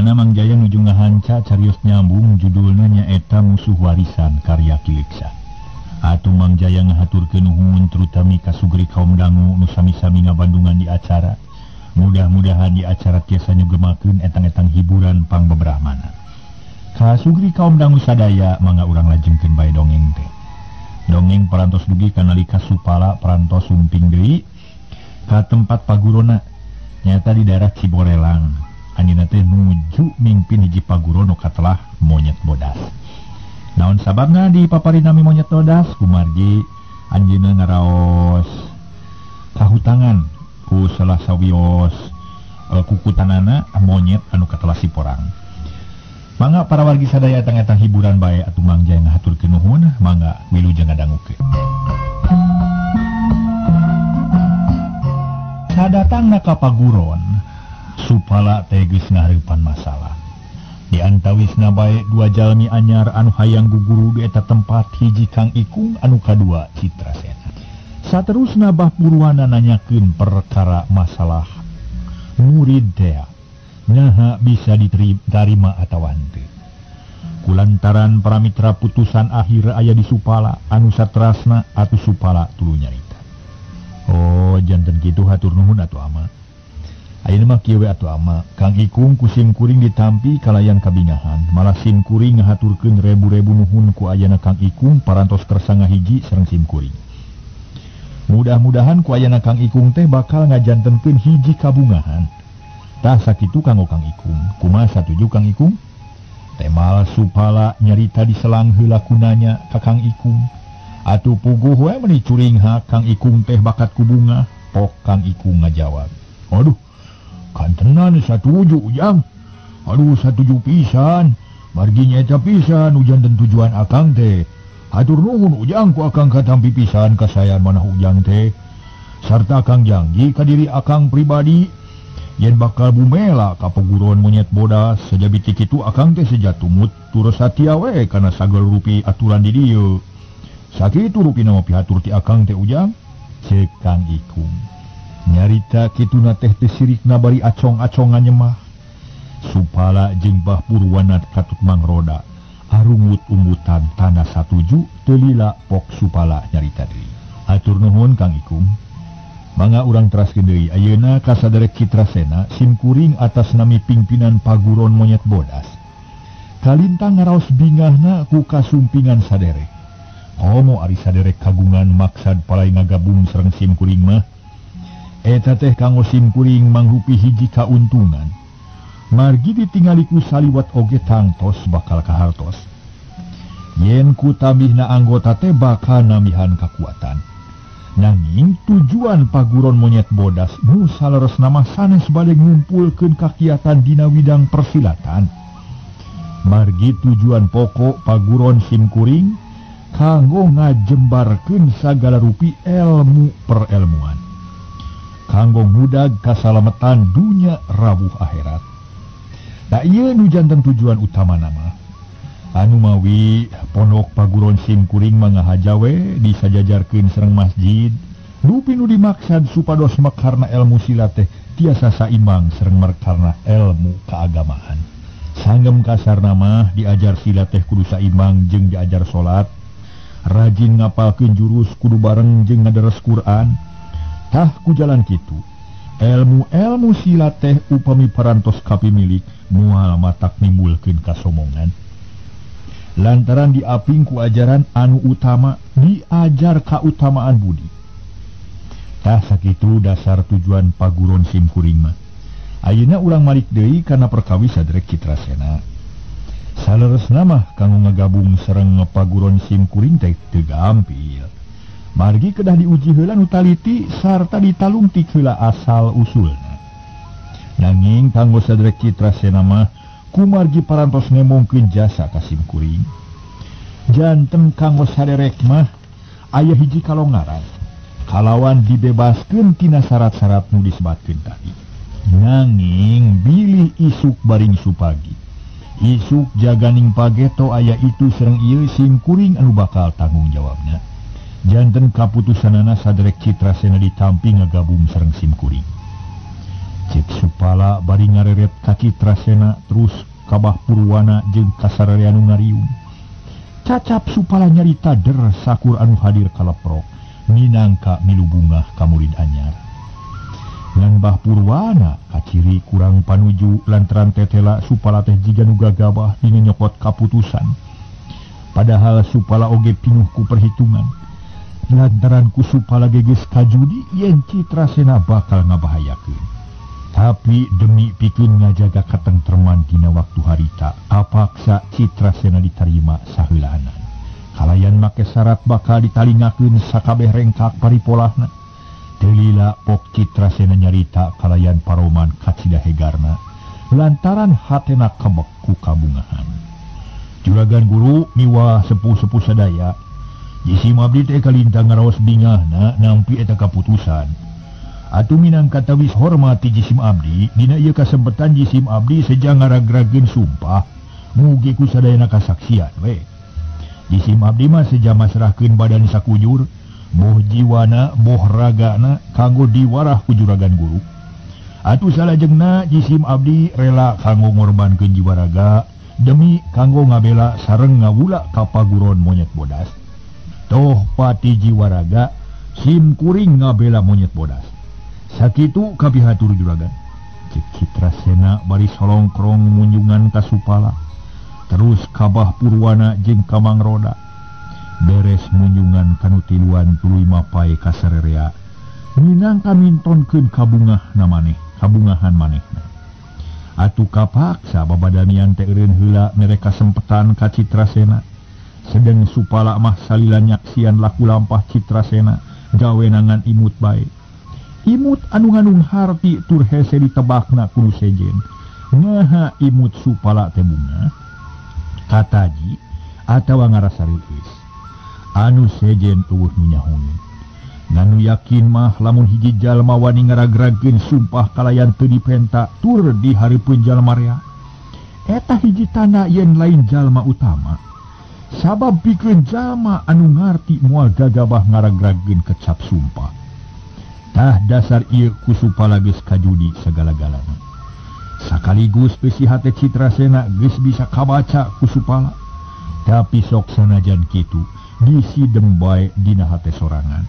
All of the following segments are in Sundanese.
Dimana Mang Jaya nuju ngahanca carios nyambung judulna nyaeta Musuh Warisan karya Kileksa. Atuh Mang Jaya ngahaturkeun nuhun terutami ka sugri kaum dangu nu sami-sami ngabandungan di acara. Mudah-mudahan di acara tiasa nyugemakeun etang-etang hiburan pangbebrahmana. Ka sugri kaum dangu sadaya mangga urang lajengkeun bae dongeng teh. Dongeng parantos dugi kanalika Supala parantos sumping deui ka tempat pagurona nyata di daerah Ciborelang. Anjeunna teh nuju mimpin hiji paguron nu katelah monyet bodas. Naon sababna dipaparinami monyet bodas? Kumargi anjeunna ngaraos kahutangan ku salah sawios kukutanana monyet anu katelah siporang. Mangga para wargi sadaya etang-etang hiburan bae atuh Mang Jaya ngahaturkeun nuhun, mangga wilujeng ngadangukeun. Sadatangna ka paguron, Supala teh geus ngahareupan masalah. Di antawisna bae dua jalmi anyar anu hayang guguru di eta tempat, hiji Kang Ikung anu kadua Citrasena. Saterusna Bah Purwana nanyakeun perkara masalah murid tea. Naha bisa diterima atawa henteu. Kulantaran paramitra putusan akhir aya di Supala anu satrasna atuh Supala tuluy nyarita. Oh, janten kitu hatur nuhun atuh ama. Ayeuna mah kieu we atuh ama, Kang Ikung ku sim kuring ditampi kalayan kabingahan, malah sim kuring ngahaturkeun rebu-rebu nuhun ku ayana Kang Ikung parantos kersa ngahiji sareng sim kuring. Mudah-mudahan ku ayana Kang Ikung teh bakal ngajantenkeun hiji kabungahan. Tah sakitu kanggo Kang Ikung. Kumaha satuju Kang Ikung? Temal Supala nyarita di selang heula kunanya ka Kang Ikung. Atuh puguh we meuni curingha Kang Ikung teh bakat ku bunga. Pok Kang Ikung ngajawab. Aduh, kantenan satuju Ujang. Aduh satuju pisan. Margi nyaeta pisan ujan dan tujuan akang teh. Hatur nuhun Ujang ku akang katampi pisan kasayan manah Ujang teh. Sarta akang janji ka diri akang pribadi yen bakal bumela ka paguron monyet bodas sajabi ti kitu akang teh seja tumut turus satia we kana sagala rupi aturan di dieu. Sakitu rupina mah pihatur ti akang teh Ujang. Ceuk Kang Ikung. Nyarita kituna teh teu sirikna bari acong-acongan nyemah. Supala jeung Bah Purwana katut mangroda arungut-ungutan tanda satuju teu lila pok Supala nyarita deui. Hatur nuhun Kang Ikung. Mangga urang teraskeun deui ayeuna ka saderek Citrasena simkuring atas nami pimpinan paguron monyet bodas. Kalintang ngaraos bingahna ku kasumpingan saderek. Komo ari saderek kagungan maksad palai ngagabung sareng simkuring mah. Eta teh kanggo simkuring mangrupi hiji kauntungan. Margi ditingali ku saliwat oge tangtos bakal kahartos. Yen ku tambihna anggota teh bakal nambihan kakuatan. Nanging tujuan paguron monyet bodas nu saleresna mah sanes bade ngumpulkeun kakiatan dina widang persilatan. Margi tujuan pokok paguron simkuring kanggo ngajembarkeun sagala rupi ilmu perelmuan. Kanggo ngudag kasalametan dunya rawuh akhirat. Da ieu nu janten tujuan utama nama. Anu mawi pondok paguron simkuring mangahaja we disajajarkeun sareng masjid. Dupi nu dimaksad supados mekarna ilmu silat teh tiasa saimbang sareng mekarna ilmu keagamaan. Sanggem kasarna mah diajar silat teh kudu saimbang jeung diajar salat. Rajin ngapalkeun jurus kudu bareng jeung ngadares Quran. Tah ku jalan kitu. Ilmu-ilmu silat teh upami parantos kapimilik moal matak nimbulkeun kasombongan. Lantaran diaping ku ajaran anu utama diajar kautamaan budi. Tah sakitu dasar tujuan paguron simkuring mah. Ayeuna urang malik deui kana perkawis saderek Citrasena. Saleresna mah kanggo ngagabung sareng paguron simkuring teh teu gampil. Margi kedah diuji heula nu taliti sarta ditalungtik heula asal usulna. Nanging kanggo saderek Citrasena mah kumargi parantos ngemongkeun jasa ka simkuring. Janten kanggo saderek mah aya hiji kalongaran kalawan dibebaskeun tina syarat-syarat nu disebatkeun tadi. Nanging bilih isuk baring supagi. Isuk jaganing pageto aya itu sareng ieu simkuring anu bakal tanggung jawabna. Janten kaputusanana saderek Citrasena ditampi ngagabung sareng simkuring. Cek Supala bari ngareret ka Citrasena terus ka Bah Purwana jeung ka sararea nu ngariung. Cacap Supala nyarita der sakur anu hadir kaleprok minangka milu bungah ka murid anyar. Ngan Bah Purwana kaciri kurang panuju lantaran tetela Supala teh jiga nu gagabah dina nyokot kaputusan. Padahal Supala oge pinuh ku perhitungan. Lantaran ku Supala geus kajudi yen Citrasena bakal ngabahayakeun. Tapi demi pikeun ngajaga katengtreman dina waktu harita, kapaksa Citrasena ditarima saheulaanan. Kalayan make syarat bakal ditalingakeun sakabeh rengkak paripolahna. Teu lila pok Citrasena nyarita kalayan paroman kacida hegarna lantaran hatena kebek ku kabungahan. Juragan guru miwah sepuh-sepuh sadaya, jisim abdi teh kalintang ngaraos bingahna nampi eta kaputusan. Atuh minangka tawis hormati jisim abdi, dina ieu kasempetan jisim abdi seja ngaragrageun sumpah, mugi ku sadayana kasaksian we. Jisim abdi mah seja masrahkeun badan sakujur, boh jiwana, boh ragana kanggo diwarah ku juragan guru. Atuh salajengna jisim abdi rela kanggo ngorbankeun jiwa raga demi kanggo ngabela sareng ngawula ka paguron monyet bodas. Toh pati jiwa raga sim kuring ngabela monyet bodas. Sakitu kapihatur juragan. Cek Citrasena bari solongkrong munjungan ka Supala, terus ka Bah Purwana jeung ka Mang Roda. Beres munjungan kanu tiluan tuluy mapay ka sarerea minangka mintonkeun kabungahna maneh, kabungahan manehna. Atuh kapaksa babadamian teh eureun heula mere kasempetan ka Citrasena. Sedeng Supala mah salila nyaksian laku lampah Citrasena gawe nangan imut bae. Imut anu nganung harti tur hese ditebakna ku nu sejen. Ngaha imut Supala teh bunga kataji atawa ngarasa reueus. Anu sejen eueuh nu nyahoeun. Nganu yakin mah lamun hiji jalma wani ngaragragkeun sumpah kalayan teu dipenta tur di hareupeun jalma rea. Eta hiji tanda yen lain jalma utama. Sabab pikeun jalma anu ngarti moal gagabah ngaragragkeun kecap sumpah. Tah dasar ieu ku Supala geus kajudi sagala-galana. Sakaligus besi hate Citrasena geus bisa kabaca ku Supala. Tapi sok sanajan kitu disidem bae dina hate sorangan.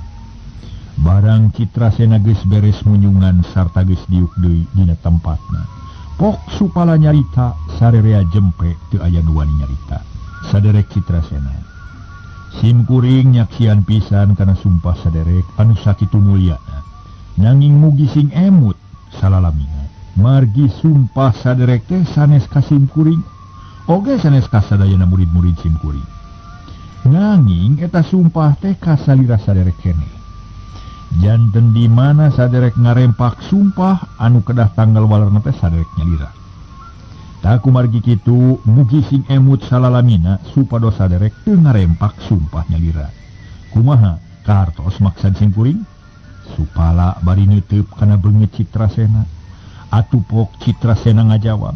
Barang Citrasena geus beres munjungan sarta geus diuk deui dina tempatna. Pok Supala nyarita sarerea jempe teu aya nu wani nyarita. Saderek Citrasena, sim kuring nyaksian pisan kana sumpah saderek anu sakitu mulyana. Nanging mugi sing emut salalamina. Margi sumpah saderek teh sanes ka sim kuring, oge sanes ka sadayana murid-murid sim kuring. Nanging eta sumpah teh kasalira saderek keneh. Janten di mana saderek ngarempak sumpah anu kedah tanggal walerna teh saderek nyalira. Tak kumargi kitu mugi sing emut salalamina supados saderek teu ngarempak sumpah nyalira. Kumaha kahartos maksad sim kuring? Supala bari neuteub kana beungeut Citrasena. Atuh pok Citrasena ngajawab,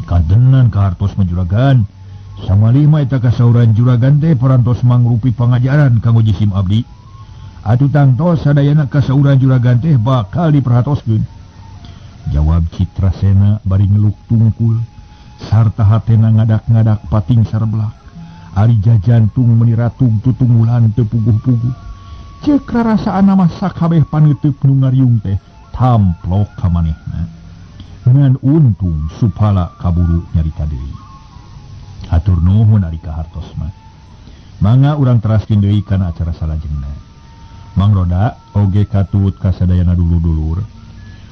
kadenan kahartos mah juragan. Samalih mah eta kasauran juragan teh parantos mangrupi pangajaran kanggo jisim abdi. Atuh tangtos sadayana kasauran juragan teh bakal diperhatoskeun. Jawab Citrasena bari ngeluk tungkul sarta hatena ngadak-ngadak pating sarblak. Ari jajantung meuni ratung tutunggulan teu puguh-puguh. Ceuk rarasaan mah sakabeh paneuteub nu ngariung teh tamplok ka manehna. Ngan untung Supala kaburu nyarita deui. Hatur nuhun ari kahartos mah. Mangga urang teraskeun deui kana acara salajengna. Mang Roda oge katut ka sadayana dulur-dulur.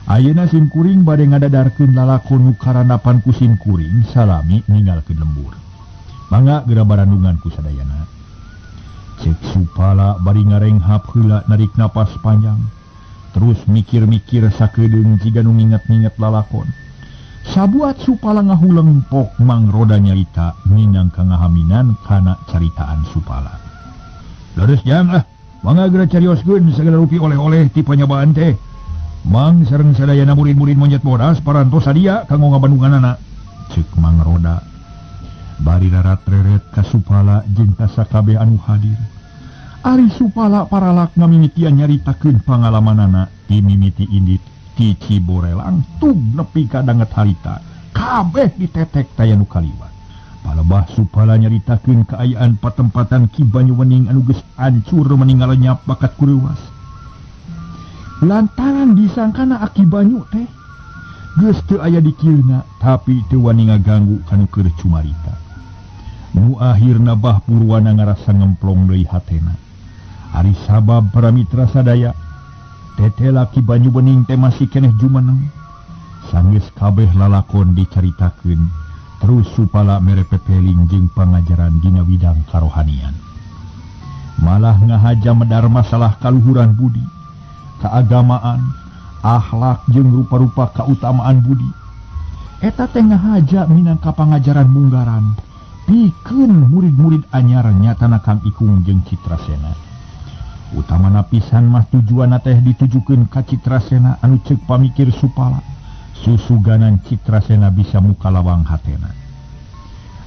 Ayeuna sim kuring bade ngadadarkeun lalakon nu karandapan ku sim kuring salami ninggalkeun lembur. Mangga geura barandungan ku sadayana. Cek Supala bari ngarenghap heula narik napas panjang. Terus mikir-mikir sakedeung jiga nu nginget-nginget lalakon. Sabuat Supala ngahuleng pok Mang Roda nyarita minangka ngahaminan kana caritaan Supala. Leres jang ah, mangga geura carioskeun sagala rupi oleh-oleh ti panyabaan teh. Mang sareng sadayana murid-murid monyet bodas parantos sadia kanggo ngabandunganana. Ceuk Mang Roda. Bari rarat-reret ka Supala jeung ka sakabeh anu hadir. Ari Supala paralak ngamimitian nyaritakeun pangalamanana ti mimiti indit Ti Ciborelang tug nepi ka danget harita kabeh ditetek taya nu kaliwat. Palebah Supala nyaritakeun kaayaan patempatan Ki Banyuwening anu geus ancur meninggal lenyap bakat kureuwas. Lantaran disangkana Aki Banyu teh geus teu aya di kieuna tapi teu wani ngaganggu kanu keur cumarita. Nu akhirna Bah Purwana ngarasa ngemplong deui hatena. Ari sabab para mitra sadaya tetela Ki Banyuwening teh masih keneh jumeneng. Sanggeus kabeh lalakon dicaritakeun, terus Supala mere pepeling jeung pangajaran dina widang karohanian. Malah ngahaja medar masalah kaluhuran budi, keagamaan, akhlak jeung rupa-rupa kautamaan budi. Eta teh ngahaja minangka pangajaran munggaran pikeun murid-murid anyar nyatana Kang Ikung jeung Citrasena. Utamana pisan mah tujuanna teh ditujukeun ka Citrasena anu ceuk pamikir Supala. Susuganan Citrasena bisa muka lawang hatena.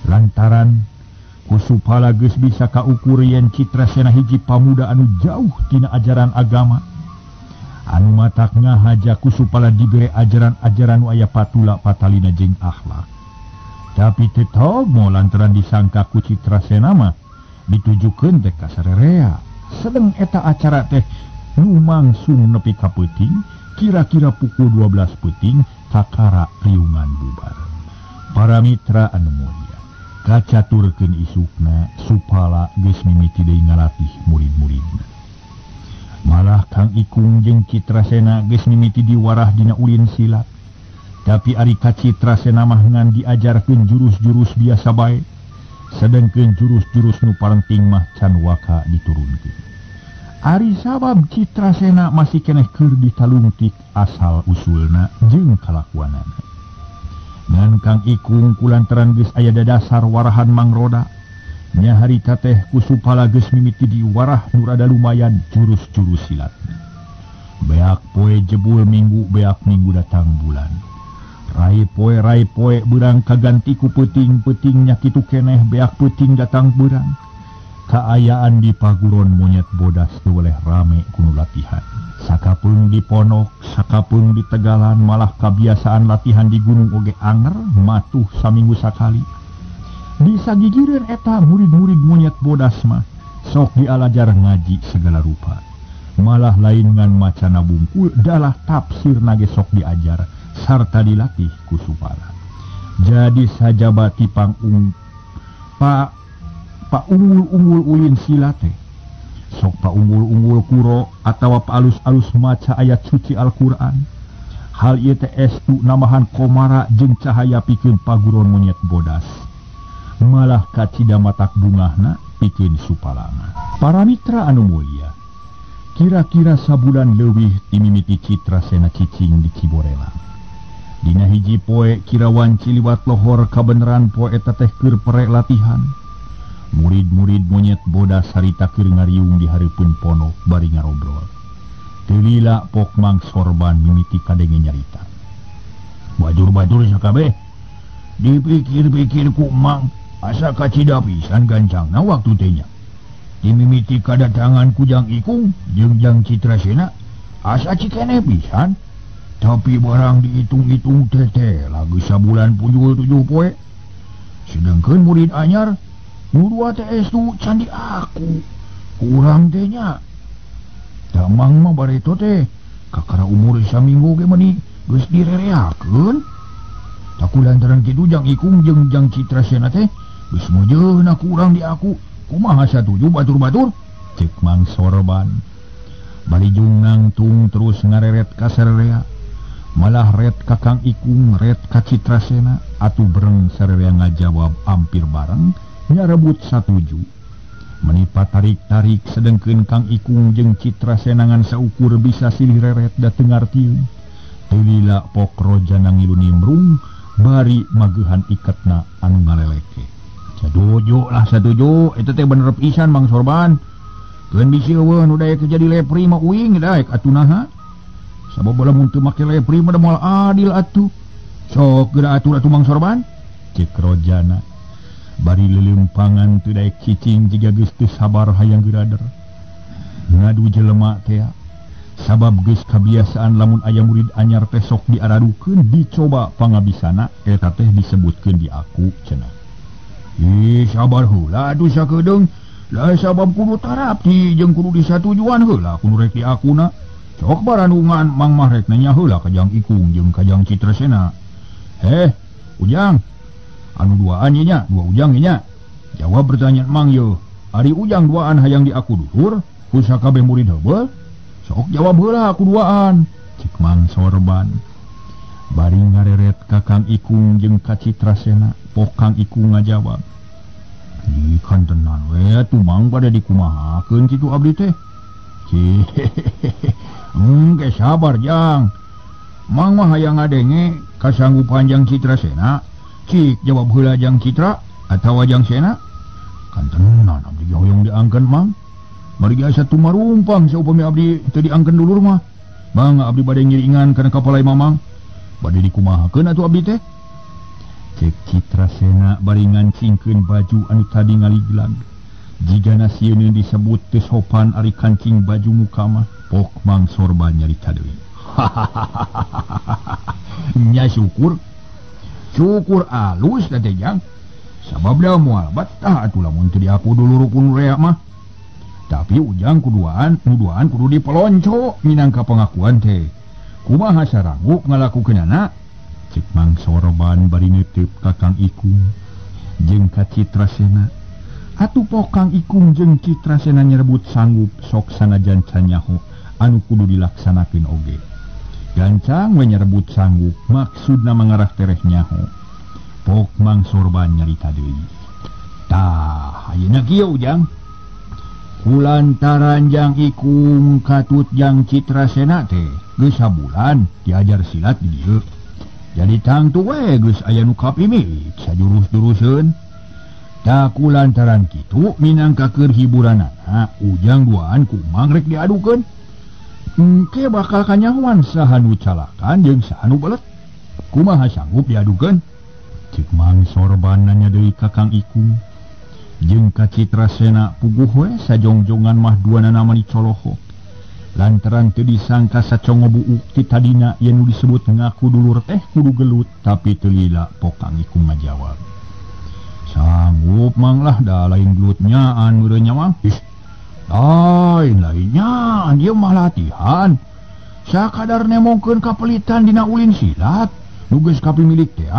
Lantaran ku Supala geus bisa kaukur yen Citrasena hiji pamuda anu jauh tina ajaran agama. Anu matak ngahaja ku Supala dibere ajaran-ajaran nu aya patula patalina jeung akhlak. Tapi teu tomo lantaran disangka ku Citrasena mah ditujukeun teh ka sarerea. Sedeng eta acara teh nu mangsung nepi ka peuting, kira-kira pukul 12 peuting kakara riungan bubar. Para mitra anu mulia, kacaturkeun isukna Supala geus mimiti deui ngalatih murid-muridna. Malah Kang Ikung jeung Citrasena geus mimiti diwarah dina ulin silat. Tapi ari ka Citrasena mah ngan diajarkeun jurus-jurus biasa bae. Sedengkeun jurus-jurus nu parenting mah can waka diturunkeun. Ari sabab Citrasena masih keneh keur ditalungtik asal usulna jeung kalakuanana. Ngan Kang Ikung kulantaran geus aya dadasar warahan mangroda, nya harita teh ku Supala geus mimiti diwarah nu rada lumayan jurus-jurus silatna. Beak poe jebul minggu, beak minggu datang bulan. Rai poe beurang kaganti ku peuting-peuting nya kitu keneh beak peuting datang beurang. Kaayaan di paguron monyet bodas teu weleh rame kunu latihan. Sakapeung di ponok, sakapeung di tegalan, malah kabiasaan latihan di gunung oge anger matuh saminggu sakali. Bisa gigireun eta murid-murid monyet bodas mah sok dialajar ngaji segala rupa. Malah lain ngan macana bungkul dalah tafsir nage sok diajar sarta dilatih ku Supala. Jadi sajabati paunggul-unggul ulin silate, sok paunggul-unggul kuro atawa paalus-alus maca ayat suci Al-Qur'an. Hal ieu teh estu nambahan komara jeung cahaya pikeun paguron monyet bodas. Malah kacida matak bungahna pikeun Supala. Para mitra anu mulia, kira-kira sabulan leuwih timimiti Citrasena cicing di Ciborelang. Dina hiji poe kira wanci liwat lohor kabeneran poe eta teh keur perek latihan. Murid-murid monyet bodas harita keur ngariung di hareupeun ponok bari ngarobrol. Teu lila pok Mang Sorban mimiti kadenge nyarita. Bajur-bajur sakabeh dipikir-pikir ku Mang asa kacida pisan gancangna waktu teh nya. Dimimiti kadatangan ku Jang Ikung jeung Jang Citrasena asa cikene pisan. Tapi barang dihitung-hitung teh lagi sabulan punjul 7 poe. Sedangkeun murid anyar nu 2 teh estu can di aku. Kurang teh nya. Damang mah bareto teh kakara umur saminggu ge meuni geus direreakeun. Taku lantaran kitu Jang Ikung jeung Jang Citrasena teh geus meujeuna kurang di aku. Kumaha satuju batur-batur? Cek Mang Sorban. Balijung nangtung terus ngareret ka sarerea. Malah ret ka Kang Ikung, ret ka Citrasena, atuh bereng sarerea ngajawab ampir bareng nyarebut satuju. Menipa tarik-tarik sedengkeun Kang Ikung jeung Citrasena ngan saukur bisa silih reret da teu ngartieun. Teu lila pok rojana ngilu nimbrung bari mageuhan iketna anu ngaleleke. Satuju lah satuju, eta teh bener pisan Mang Sorban. Keun bisi eueuh nu daek jadi lepri mah uing daek atuh naha. Sabab lamun teu make lepri mah moal adil atuh. Sok geura atur atuh Mang Sorban. Cek rojana. Bari leuleumpangan teu daek cicing jiga geus teu sabar hayang geurader. Ngadu jelema teh. Sabab geus kabiasaan lamun aya murid anyar teh sok diaradukeun dicoba pangabisana eta teh disebutkeun di aku cenah. Ih sabar heula atuh sakedeung. Lah sabab kudu tarapti jeung kudu disatujuan heula kudu rek di akuna. Sok barandungan Mang mah rek nanya heula ka Jang Ikung jeung ka Jang Citrasena. Heh, Ujang. Anu duaan ye nya, dua Ujang ye nya. Jawab pertanyaan Mang ye. Ari Ujang duaan hayang di aku dulur, ku sakabeh murid heubeul. Sok jawab heula aku duaan. Cik Mang Sorban. Bari ngareret ka Kang Ikung jeung ka Citrasena, pok Kang Ikung ngajawab. Ikan tenan we atuh Mang pada dikumahakeun kitu abdi teh. Engke sabar Jang. Mang mah hayang ngadenge kasanggupan Jang Citrasena. Cik jawab heula Jang Citra atawa Jang Sena. Kan tenan abdi ge hoyong diangkeun Mang. Margi asa tumarumpang saupami abdi teu diangkeun dulur mah. Mang abdi bade ngiringan kana kapalai Mamang. Bade dikumahakeun atuh abdi teh. Cek Citrasena bari ngancingkeun baju anu tadi ngaliglag. Jigana sieun disebut teu sopan ari kancing baju muka mah. Pok Mang Sorban nyarita deui. Nya syukur. Syukur alus teh Jang. Sabab da moal betah atuh lamun teu diaku dulur kun rea mah. Tapi Ujang kuduaan, nuduaan kudu dipelonco minangka pengakuan teh. Kumaha saranggup ngalakukeunana? Cek Mang Sorban bari neuteub ka Kang Ikung jeung ka Citrasena. Atuh pok Kang Ikung jeung Citrasena nyerebut sanggup sok sanajan canyaho anu kudu dilaksanakeun oge. Gancang we nyerebut sanggup maksudna mangarah tereh nyaho. Pok Mang Sorban nyarita deui. Tah, ayeuna kieu Ujang. Kulantaran Jang Ikung katut Jang Citrasena teh geus sabulan diajar silat di dieu. Jadi tangtu we geus aya nu kapimik sajurus-juruseun. Tah kulantaran kitu minangka keur hiburanana Ujang duaan ku Mang rek diadukeun. Engke bakal kanyahoan saha nu calakan jeung saha nu belet. Kumaha sanggup diadukeun? Cik Mang Sorban nanya deui ka Kang Ikung jeung ka Citrasena puguh we sajongjongan mah duanana mani coloho. Lantaran teu disangka sacongo buuk ti tadina yen nu disebut ngaku dulur teh kudu gelut tapi teu lila pok Kang Ikung ngajawab. Sanggup Mang lah da lain gelutnya anu nya Mang. Ih, lain lainnya ieu mah latihan. Sakadar nemongkeun kapelitan dina ulin silat nu geus kapimilik teh.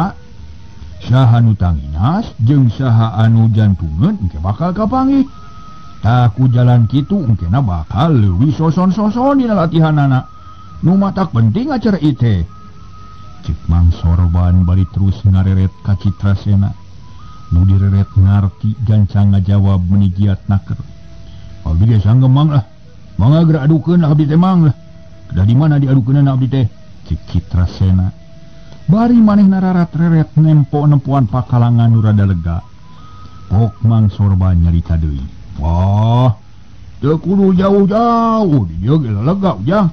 Saha nu tanginas jeung saha anu jantungeun engke bakal kapanggih. Tah ku jalan kitu engkena bakal leuwih soson-soson dina latihanana. Nu matak penting acara ieu teh. Cek Mang Sorban bari terus ngareret ka Citrasena. Nu direret ngarti gancang ngajawab meuni giat naker. Abdi ge sanggeum Mang lah. Mangga geura adukeun abdi teh Mang lah. Kedah di mana diadukeunana abdi teh? Cek Citrasena. Bari manehna rarat-reret nempo-nempoan pakalangan nu rada lega. Pok Mang Sorban nyarita deui. Wah, teu kudu jauh-jauh di dieu ge lega Ujang.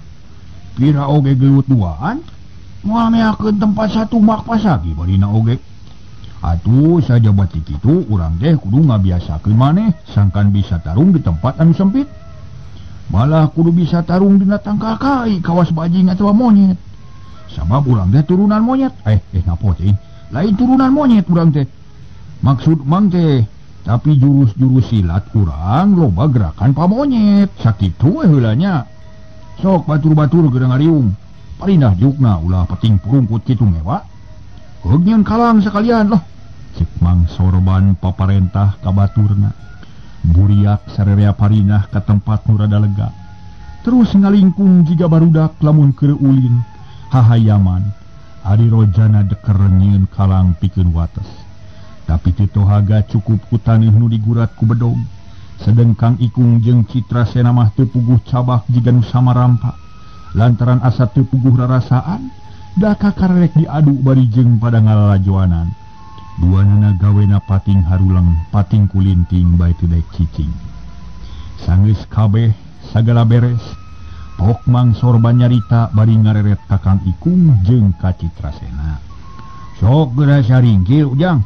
Pira oge gelut duaan, moal meakeun tempat satu mak pasagi barina oge. Atuh sajabat kitu urang teh kudu ngabiasakeun maneh sangkan bisa tarung di tempat anu sempit. Malah kudu bisa tarung dina tangkal kai kawas bajing atawa monyet. Sabab urang teh turunan monyet. Napa teh? Lain turunan monyet urang teh. Maksud Mang teh, tapi jurus-jurus silat urang loba gerakan pamonyet. Sakitu we heula nya. Sok batur-batur geura ngariung. Parindah jukna ulah peting purungkut kitu ngewa. Heug nyeun kalang sakalian lah. Cek Mang Sorban paparentah ka baturna. Buriak sarerea parinah ka tempat nu rada lega. Terus ngalingkung jiga barudak lamun keur ulin. Hahayaman ari rojana deker nyieun kalang pikeun wates. Tapi teu tohaga cukup ku taneuh nu digurat ku bedog. Sedeng Kang Ikung jeung Citrasena mah teu puguh cabak jiga nu samarampa. Lantaran asa teu puguh rarasaan, da kakarek diadu bari jeung pada ngalalajoanan. Duanana gawena pating harulang, pating kulinting bae teu daek cicing. Sanggeus kabeh sagala beres. Pok Mang Sorban nyarita bari ngareret ka Kang Ikung jeung ka Citrasena. Sok geura saringkil Ujang.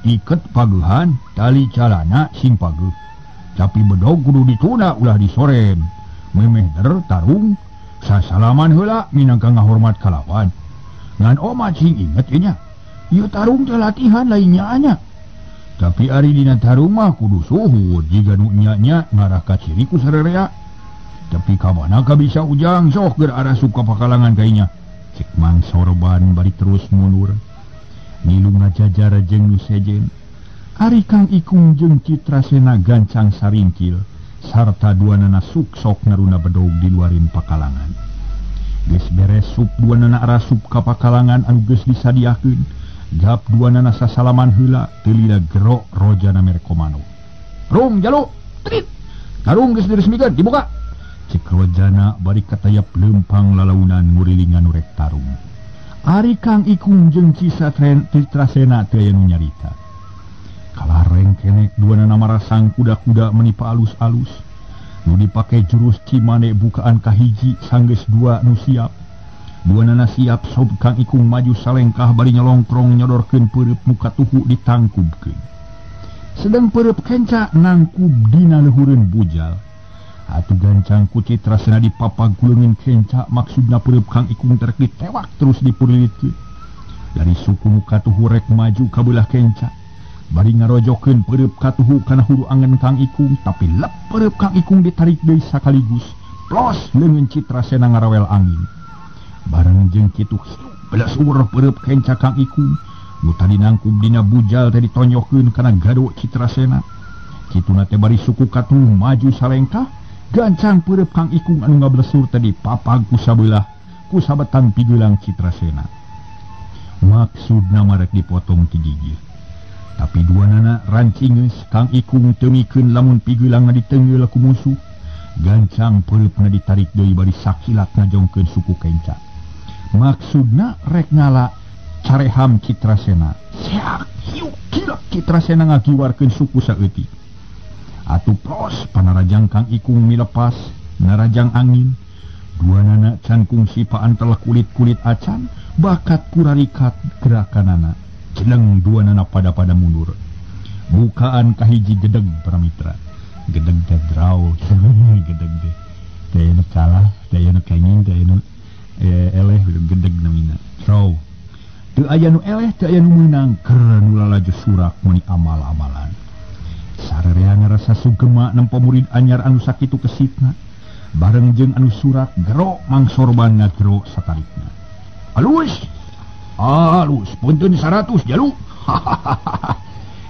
Iket pagehan tali calana sing pageuh. Tapi bedog kudu dituna ulah disorem. Memeh der tarung Sasalaman heula minangka ngahormat kalawan. Ngan omat sing inget nya. Ieu tarung teh latihan lain nyaanya. Tapi ari dina tarung mah kudu suhud jiga nu nya-nya ngarah ka ciri ku sarerea. Tapi ka mana ka bisa ujang sok geura arasup ka pakalangan kainya. Cek Mang Sorban bari terus mundur. Ngilu ngajajar jeung nu sejen. Ari Kang Ikung jeung Citrasena gancang saringkil sarta duanana suksok ngaruna bedog di luarin pakalangan. Geus beres sup duanana arasup ka pakalangan anu geus disadiakeun. Gap duanana sasalaman heula teu lila gero rojana mere komando. Rung jalu, trit. Tarung geus diresmikeun, dibuka. Cek rojana bari katayap leumpang lalaunan ngurilingan nu rek tarung. Ari Kang Ikung jeung Citrasena teu aya nu nyarita. Kalah rengkenek duanana marasang kuda-kuda menipa alus-alus. Nu dipake jurus Cimane bukaan kahiji sanggeus dua nu siap. Duanana siap sob Kang Ikung maju salengkah bari nyolongkrong nyodorkeun peureub muka tuhu ditangkubkeun. Sedang peureub kenca nangkub dina luhureun bujal. Atuh gancang ku Citrasena dipapag kuleungin kenca maksudna peureub Kang Ikung terek ditewak terus dipurulitkeun. Dari suku muka tuhu rek maju ka beulah kenca. Bari ngarojokeun peureub katuhu kana hulu angen Kang Ikung, tapi lep peureub Kang Ikung ditarik deui sakaligus. Plos leungeun Citrasena ngarawel angin. Bareng jeung kitu belasur peureub kenca Kang Ikung nu tadi nangkub dina bujal teh ditonyokeun kana gado Citrasena. Kituna teh bari suku katuhu maju salengkah, gancang peureub Kang Ikung anu ngablesur teh dipapag ku sabelah ku sabetan pigeulang Citrasena. Maksudna marek dipotong ti gigih. Tapi duanana rancingeus Kang Ikung teu mikeun lamun pigeulangna ditengeul ku musuh. Gancang peureupna ditarik deui bari sakilat ngajongkeun suku kenca. Maksudna rek ngala careham Citrasena. Seak hiuk kilak Citrasena ngagiwarkeun suku saeutik. Atuh pros panarajang Kang Ikung milepas narajang angin. Duanana can kungsi paantel kulit-kulit acan bakat kurarikat gerakanana. Jeleng duanana pada-pada mundur. Bukaan kahiji gedeg para mitra. Gedeg teh draw, gedeg teh. Teh anu kalah, teh anu kenging, teh anu eleh gedeg namina. Draw. Teu aya nu eleh, teu aya nu meunang, keur nu lalajo surak meuni amal-amalan. Sarerea ngarasa sugema nempo murid anyar anu sakitu kesitna. Bareng jeung anu surak gero Mang Sorban ngagero satarikna. Alus. Alus punten 100 jalu.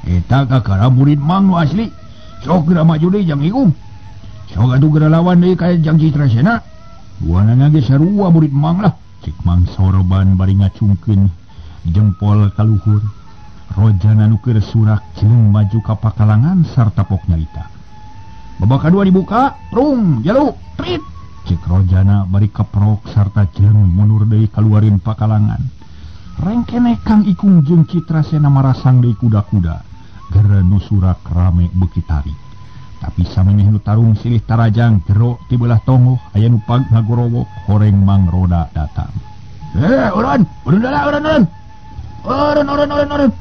Eta kakara murid Mang nu asli. Sok geura maju deui Jang Ikung. Sok atuh geura lawan deui ka Jang Citrasena. Duanana ge sarua murid Mang lah. Cek Mang Sorban bari ngacungkeun jempol ka luhur. Rojana nu keur surak jeung maju ka pakalangan sarta pok nyarita. Babak kadua dibuka, rung jalu, trit. Cek rojana bari keprok sarta jeung mundur deui kaluarin pakalangan. Rengkene Kang Ikung jeung Citrasena marasang deui kuda-kuda. Gere nu surak rame beuki tarik. Tapi samemeh nu tarung silih tarajang gero ti beulah tongoh aya nu pag ngagorowok horeng Mang Roda datang. Eureun, eureun heula eureun eureun. Eureun eureun eureun eureun.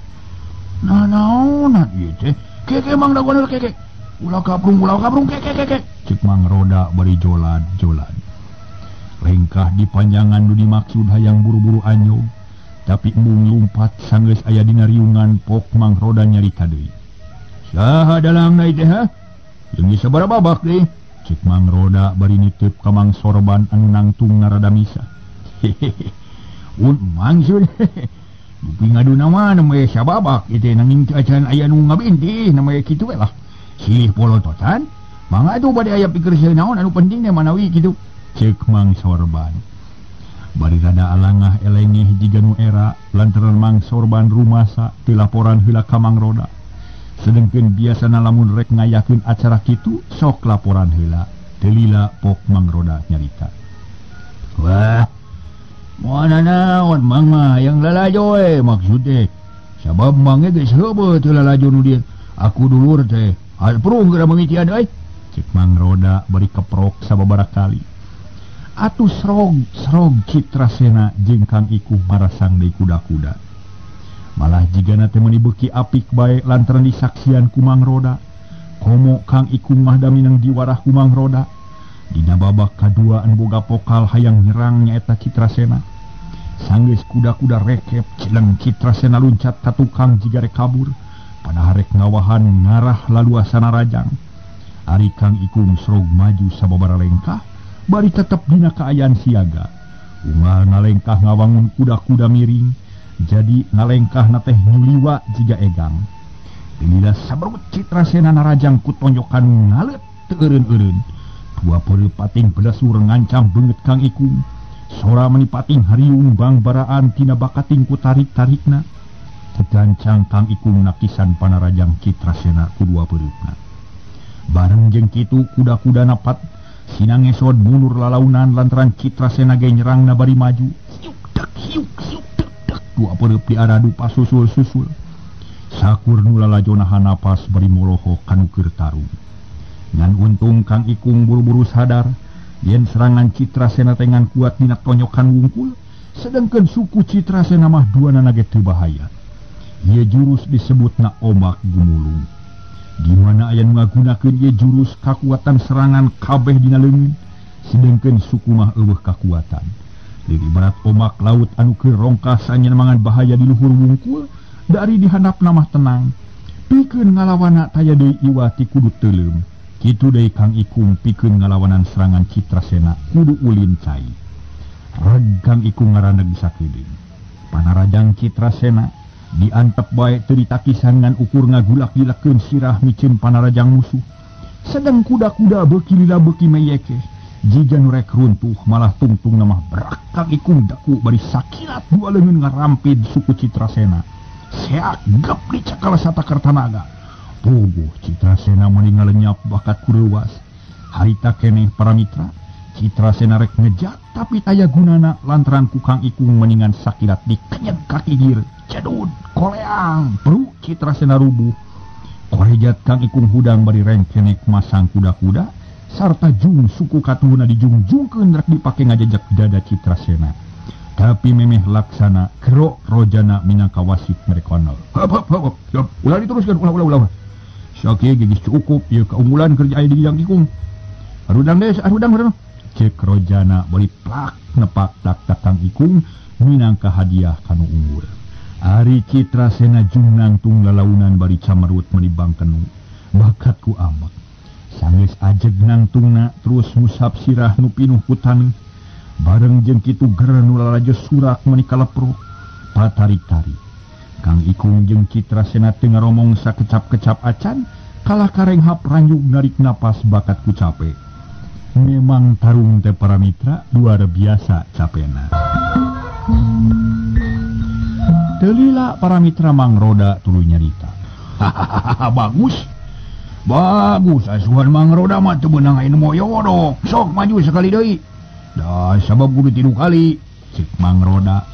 Nah naonan ieu teh? Keke Mang dagoan heula keke. Ulah kaprung keke keke. Cek Mang Roda bari jolad-jolad. Lengkah di panjangan nu dimaksud hayang buru-buru anyog. Tapi embung lumpat sanggeus aya dina riungan pok Mang Roda nyarita deui. Saha dalangna teh ha? Jeung sabaraha babak deui? Cek Mang Roda bari nitip ka Mang Sorban anu nangtung narada misa. Hehehe. Un mangsul. Dupi ngaduna mah nembe sababak ieu teh nanging teu acan aya nu ngabintih nembe kitu we lah. Silih polototan. Mangga atuh bade aya pikir naon anu penting teh manawi kitu. Cek Mang Sorban. Bari rada alangah elengeh jiga nu era lantaran Mang Sorban rumasa teu laporan heula ka Mang Roda. Sedengkeun biasana lamun rek ngayakeun acara kitu sok laporan heula. Teu lila pok Mang Roda nyarita. Wah, moal naon Mang mah yang lalajo we maksud teh. Sabab Mang ge geus heubeut teu lalajo nu dieu. Aku dulur teh. Alprung geura mangitian euy. Cek Mang Roda bari keprok sababaraha kali. Atuh srog Citrasena jeung Kang Ikung marasang deui kuda-kuda. Malah jigana teh meuni beuki apik bae lantaran disaksian ku Mang Roda. Komo Kang Ikung mah daminang diwarah ku Mang Roda. Dina babak kadua anu boga pokal hayang nyerang nyaeta Citrasena. Sanggeus kuda-kuda rekep cileng Citrasena luncat ka tukang jiga rek kabur. Padahal rek ngawahan ngarah laluasana rajang. Ari Kang Ikung serog maju sababaraha lengkah bari tetep dina kaayaan siaga. Unggal ngalengkah ngawangun kuda-kuda miring, jadi ngalengkah na teh nyuliwa jiga egang. Lila sabrut Citrasena narajang ku tonjokan ngaleut teu eureun-eureun. Dua peureup pating belasur ngancam beungeut Kang Ikung. Sora meni pating hariung bangbaraan tina bakating ku tarik-tarikna. Tegancang Kang Ikung nakisan panarajang Citrasena ku dua peureupna. Bareng jeung kitu kuda-kuda napat sinangesod mundur lalaunan lantaran Citrasena ge nyerangna bari maju. Hiuk dek hiuk hiuk dek dek dua peureub diaradu pasusul-susul. Sakur nu lalajo nahan napas bari moloho kanu keur tarung. Ngan untung Kang Ikung buru-buru sadar yen serangan Citrasena teh ngan kuat dina tonyokan wungkul, sedangkan suku Citrasena mah duanana ge teu bahaya. Ieu jurus disebutna ombak gumulung. Di mana aya nu ngagunakeun ieu jurus kakuatan serangan kabeh dina leungeun, sedengkeun suku mah eueuh kakuatan. Leuwih ibarat ombak laut anu keur rongkas mangan bahaya di luhur wungkul, dari dihandapna mah tenang. Pikeun ngalawana taya deui iwati kudu teuleum. Kitu deui Kang Ikung pikeun ngalawanan serangan Citrasena kudu ulin cai. Reg Kang Ikung ngaraneg sakedeung. Panarajang Citrasena diantep bae teu ditakisan ngan ukur ngagulak-gilakeun sirah miceun panarajang musuh. Sedang kuda-kuda beuki lila beuki meyekeh. Jiga nu rek runtuh malah tungtungna mah berak Kang Ikung daku bari sakilat dua leungeun ngarampid suku Citrasena. Seak gep dicakal satakar tanaga. Puguh Citrasena meuni ngalenyap bakat ku reuwas. Harita keneh para mitra, Citrasena rek ngejat tapi taya gunana lantaran ku Kang Ikung meningan sakilat dikenyet ka gigir. Cedud koleang bru Citrasena rubuh. Korejat Kang Ikung hudang bari rengkenek masang kuda-kuda sarta jung suku katuhuna dijungjungkeun rek dipake ngajejek dada Citrasena. Tapi memeh laksana kerok rojana minangka wasit merekonol. Hop hop hop hop. Ulah diteruskan, ulah ulah ulah. Sakieu geus cukup ieu keunggulan kerja aya di Kang Ikung. Arudang des, arudang arudang. Cek rojana bari plak nepak tak tak Kang Ikung minangka hadiah kanu unggul. Ari Citrasena jung nangtung lalaunan bari camerut meuni bangkenu. Bakat ku amek. Sanggeus ajeg nangtungna terus ngusap sirah nu pinuh ku taneuh. Bareng jeung kitu ger nu lalajo surak meuni kaleprok patarik-tarik. Kang Ikung jeung Citrasena teu ngaromong sakecap-kecap acan, kalah karenghap ranjug narik napas bakat ku cape. Memang tarung teh para mitra luar biasa capena. Teu lila para mitra Mang Roda tuluy nyarita. Hahaha, bagus. Bagus asuhan Mang Roda mah teu meunang aya nu moyodok. Sok maju sekali deui. Dah sabab kudu tilu kali cek Mang Roda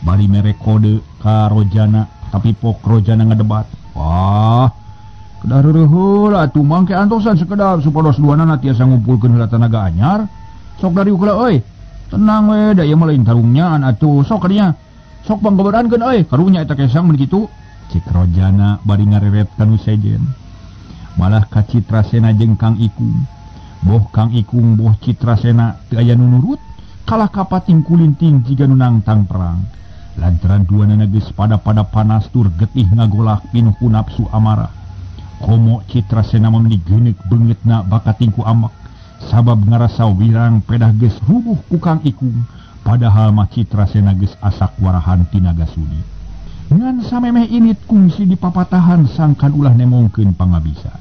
bari mere kode ka Rojana, tapi pok Rojana ngedebat. Wah, kedah reureul atuh Mang ke antosan sekedap supados duanana tiasa ngumpulkeun heula tanaga anyar. Sok dari heula euy. Tenang we da ieu mah lain tarungnyaan atuh sok kadinya. Sok panggoberankeun euy, karunya eta kesang mun kitu. Cek Rojana bari ngareret ka nu sejen. Malah ka Citrasena jeung Kang Ikung. Boh Kang Ikung boh Citrasena teu aya nu nurut, kalah kapating kulinting jiga nu nangtang perang. Lantaran duanana geus pada-pada panas tur getih ngagolak pinuh ku nafsu amarah. Komo Citrasena mah meuni geuneuk beungeutna bakating ku amek, sabab ngarasa wirang pedah geus rubuh ku Kang Ikung, padahal mah Citrasena geus asak warahan tina gasudi. Ngan samemeh init kungsi dipapatahan sangkan ulah nemongkeun pangabisa.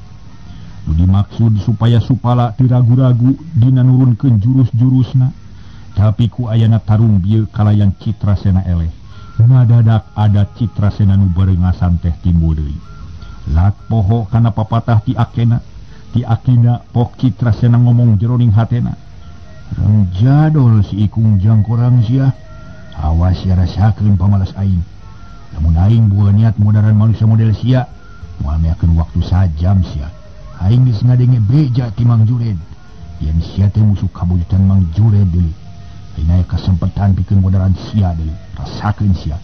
Nu dimaksud supaya Supala teu ragu-ragu dina nurunkeun jurus-jurusna, tapi ku ayana tarung bieu kalayan Citrasena eleh. Ngadadak ada Citrasena nu bareungasan teh timbul deui. Lat poho kana papatah ti akena, ti akina pok Citrasena ngomong jeroning hatena. Reng jadol si Ikung jangkorang sia. Awas sia rasakeun pamalas aing. Lamun aing boga niat modaran manusia model sia, moal meakeun waktu sajam sia. Aing geus ngadenge beja ti Mang Jured. Yen sia teh musuh kabuyutan Mang Jured deui. Aing aya kasempetan pikeun modaran sia deui. Rasakeun sia.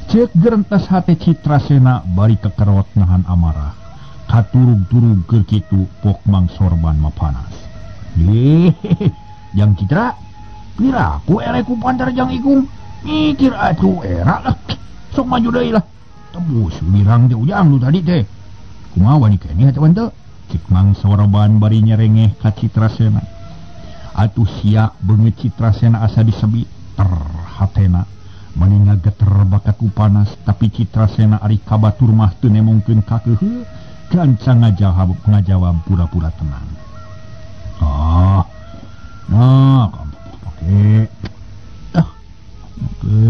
Cek gerentas hate Citrasena bari kekerot nahan amarah. Katurug-turug keur kitu pok Mang Sorban mapanas. Jang Citra pira ku eleh ku pantar Jang Ikung mikir atuh era lah sok maju deui lah tebus wirang teh ujang nu tadi teh kumaha wani keneh atuh teu cek Mang Sorban bari nyerengeh ka Citrasena. Atuh siak beungeut Citrasena asa disebi ter hatena mani ngageter bakat ku panas tapi Citrasena ari ka batur mah teu nemongkeun kakeuheuh gancang ngajawab pura-pura tenang. Ah nah oke ah oke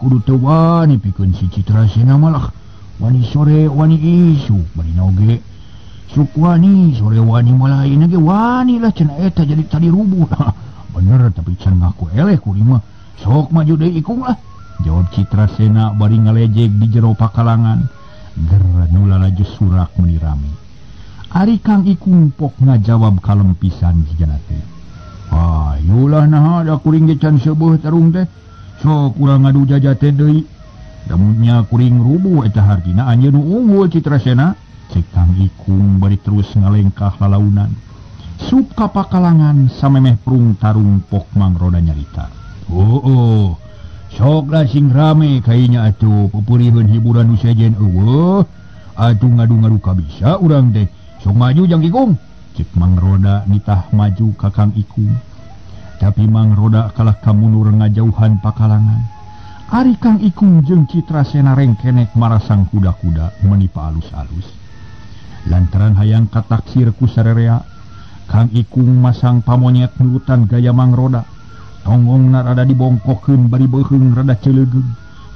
kudu teu wani pikeun si Citrasena malah wani sore wani isuk bari oge suk wani sore wani malah ayeuna ge wani lah cenah eta jadi tadi rubuh. Bener tapi can ngaku eleh kuring mah sok maju deui Ikung lah jawab Citrasena bari ngalejeg di jero pakalangan ger nu lalajo surak meuni rame. Ari Kang Ikung pok ngajawab kalem pisan jigana teh. Ayolah naha da kuring ge can seueuh tarung teh sok urang ngadu jajaten deui damunnya kuring rubuh eta hartina anjeun nu unggul Citrasena cek Kang Ikung bari terus ngalengkah lalaunan sup ka pakalangan samemeh prung tarung pok Mang Roda nyarita. Oh sok lah sing rame kayaknya atuh pepuriheun hiburan nu sejen eueuh atuh ngadu-ngadu kabisa urang teh sok maju Jang Ikung cek Mang Roda nitah maju ka Kang Ikung tapi Mang Roda kalah kamunur ngajauhan pakalangan. Ari Kang Ikung jeung Citrasena rengkenek marasang kuda-kuda menipa alus-alus lantaran hayang kataksir ku sarerea. Kang Ikung masang pamonyet nurutan gaya Mang Roda tonggongna rada dibongkokeun bari beuheung rada ceulegeung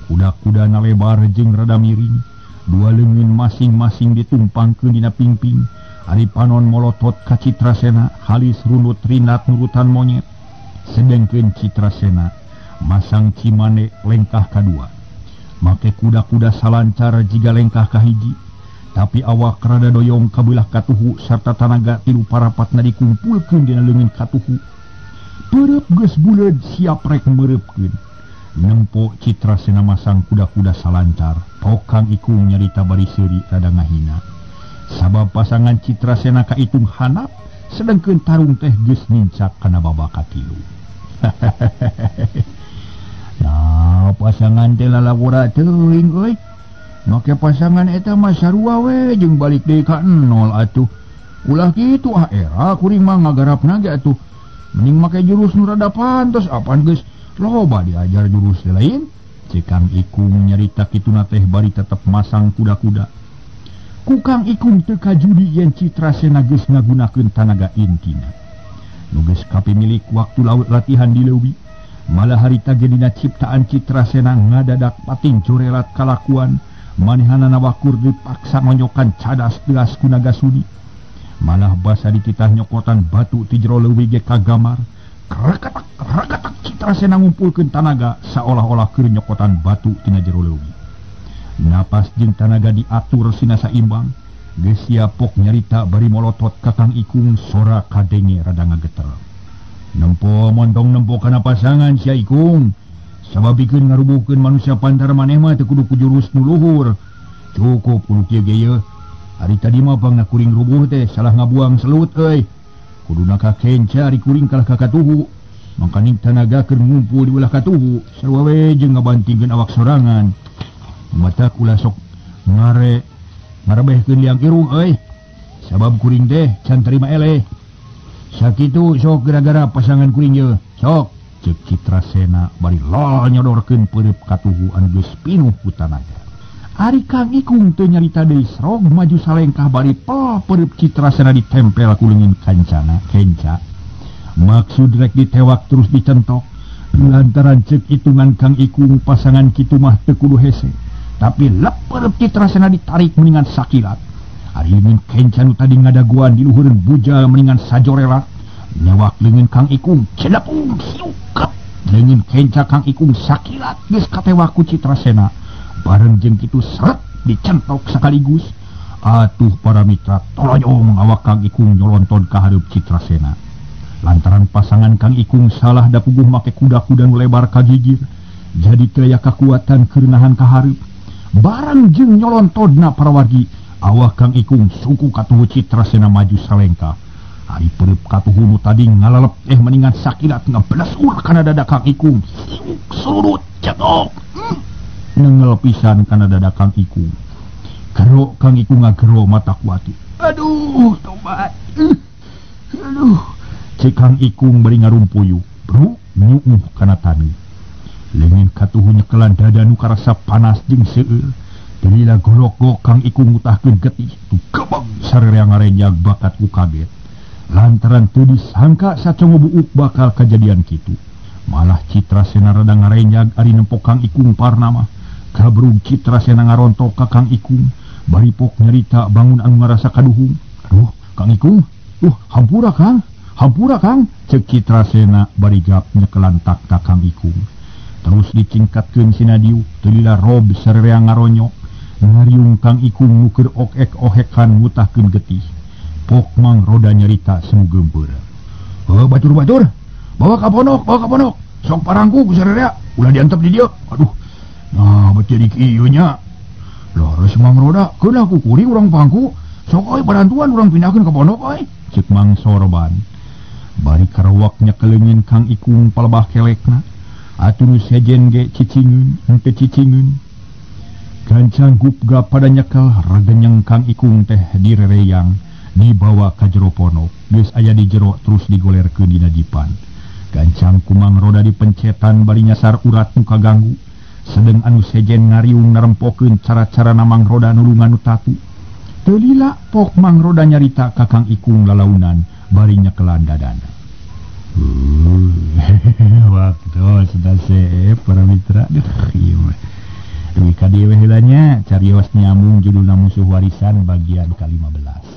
kuda-kuda nalebar jeung rada miring dua leungeun masing-masing ditumpangkeun dina pingping. Ari panon molotot ka Citrasena halis runut rinat nurutan monyet sedengkeun Citrasena masang cimane lengkah kadua make kuda-kuda salancar jiga lengkah kahiji tapi awak rada doyong kabelah katuhu sarta tanaga tilu parapatna dikumpulkeun dina leungeun katuhu. Peureub geus buleud siap rek meureupkeun nempo Citrasena masang kuda-kuda salancar. Pok Kang Ikung nyarita bari seuri rada ngahina sabab pasangan Citrasena kaitung hanap sedengkeun tarung teh geus nincak kana babak katilu. Nah pasangan teh lalawura teuing euy make pasangan eta mah sarua we jeung balik deui ka nol atuh ulah kitu ah era kuring mah ngagarapna ge atuh mending make jurus nu rada pantes apan geus loba diajar jurus lain cek Kang Ikung nyarita kituna teh bari tetep masang kuda-kuda. Ku Kang Ikung teu kajudi yen Citrasena geus ngagunakeun tanaga intina nu geus kapimilik waktu laut latihan di leuwi. Malah harita ge dina ciptaan Citrasena ngadadak pating corelat kalakuan manehanana wakur dipaksa ngonyokan cadas telas ku naga suni. Malah basa dititah nyokotan batu ti jero leuwi ge kagamar krekatak krekatak Citrasena ngumpulkeun tanaga saolah-olah keur nyokotan batu tina jero leuwi. Napas jeung tanaga diatur sina saimbang geus sia pok nyarita bari molotot ka Kang Ikung sora kadenge rada ngageter. Nempo montong nempo kana pasangan sia Ikung sabab bikeun ngarubuhkeun manusia pantar maneh mah teu kudu ku jurus nu luhur cukup kudu kieu ge yeuh. Ari tadi mah pangna kuring rubuh teh salah ngabuang selut euy kuduna ka kenca ari kuring kalah ka katuhu mangkaning tanaga keur ngumpul di ulah katuhu sarua we jeung ngabantingkeun awak sorangan mata kula sok ngare ngarebehkeun liang irung euy sabab kuring teh can tarima eleh sakitu sok gara-gara pasangan kuring ye sok cek Citrasena bari lol nyodorkeun peureub katuhu anu geus pinuh ku tanaga. Ari Kang Ikung teu nyarita deui srog maju salengkah bari pel peureub Citrasena ditempel ku leungeun kancana kenca maksud rek ditewak terus dicentok lantaran cek hitungan Kang Ikung pasangan kitu mah teu kudu hese tapi lepeureub Citrasena ditarik mendingan sakilat. Ari leungeun kenca nu tadi ngadaguan di luhureun bujal mendingan sajorelat nyewak leungeun Kang Ikung celepung siukep leungeun kenca Kang Ikung sakilat geus katewak ku Citrasena bareng jeung kitu seret dicentok sekaligus. Atuh para mitra tolonyong awak Kang Ikung nyolonton ka hareup Citrasena lantaran pasangan Kang Ikung salah da puguh make kuda-kuda nu lebar ka gigir jadi teu aya kakuatan keur nahan ka hareup. Bareng jeung nyolontodna para wargi awak Kang Ikung suku katuhu Citrasena maju salengkah. Ari perep katuhu nu tadi ngalalep mendingan sakilat ngebelas ur kana dada Kang Ikung. Siuk surut cetok. Nengel pisan kana dada Kang Ikung. Gero Kang Ikung ngagero mata kuati. Aduh, tobat. Aduh. Cek Kang Ikung bari ngarumpuyu. Bro, nyuuh kana tani. Leungeun katuhu nyekelan dada nu karasa panas jeung seueur. Delila golok-gok Kang Ikung ngutahkeun getih. Tugebeg sarerea ngarenjag bakat ku kaget. Lantaran teu disangka sacongo buuk bakal kajadian kitu. Malah Citra Sena rada ngarenjag ari nempo Kang Ikung parnama. Kabrug Citra Sena ngarontok ka Kang Ikung. Bari pok nyarita bangun anu ngarasa kaduhung. Aduh, Kang Ikung, hampura Kang, hampura Kang, cek Citra Sena bari gap nyekelan tak ka Kang Ikung. Terus dicingkatkeun sina diuk, teu lila rob sarerea ngaronyok. Ngariung Kang Ikung nu keur okek-ohekan ngutahkeun getih. Pok Mang Roda nyarita semu geumpeur. Heuh, batur-batur, bawa ka pondok, bawa ka pondok. Sok parangku ku sarerea, ulah diantep di dieu. Aduh. Nah, bet jadi kieu nya. Leres Mang Roda, keun ku kuring urang pangku. Sok euy parantuan urang pindahkeun ka pondok euy. Ceuk Mang Sorban. Bari karawak nyekeleungin Kang Ikung palebah kelekna. Atuh nu sejen ge cicingeun, henteu cicingeun. Gancang gupgap pada nyekel regenyeng Kang Ikung teh direreyang. Dibawa ka jero pondok, geus aya di jero terus digolerkeun dina jipan. Gancang ku Mang Roda dipencetan bari nyasar urat nu kaganggu. Sedeng anu sejen ngariung narempokeun cara-cara Mang Roda nulungan nu tatu. Teu lila pok Mang Roda nyarita ka Kang Ikung lalaunan bari nyekelan dadana. Waktu sudah seep para mitra. Duh, ieu mah. Dugi ka dieu we heula nya, carios nyamung judulna Musuh Warisan bagian ke-15.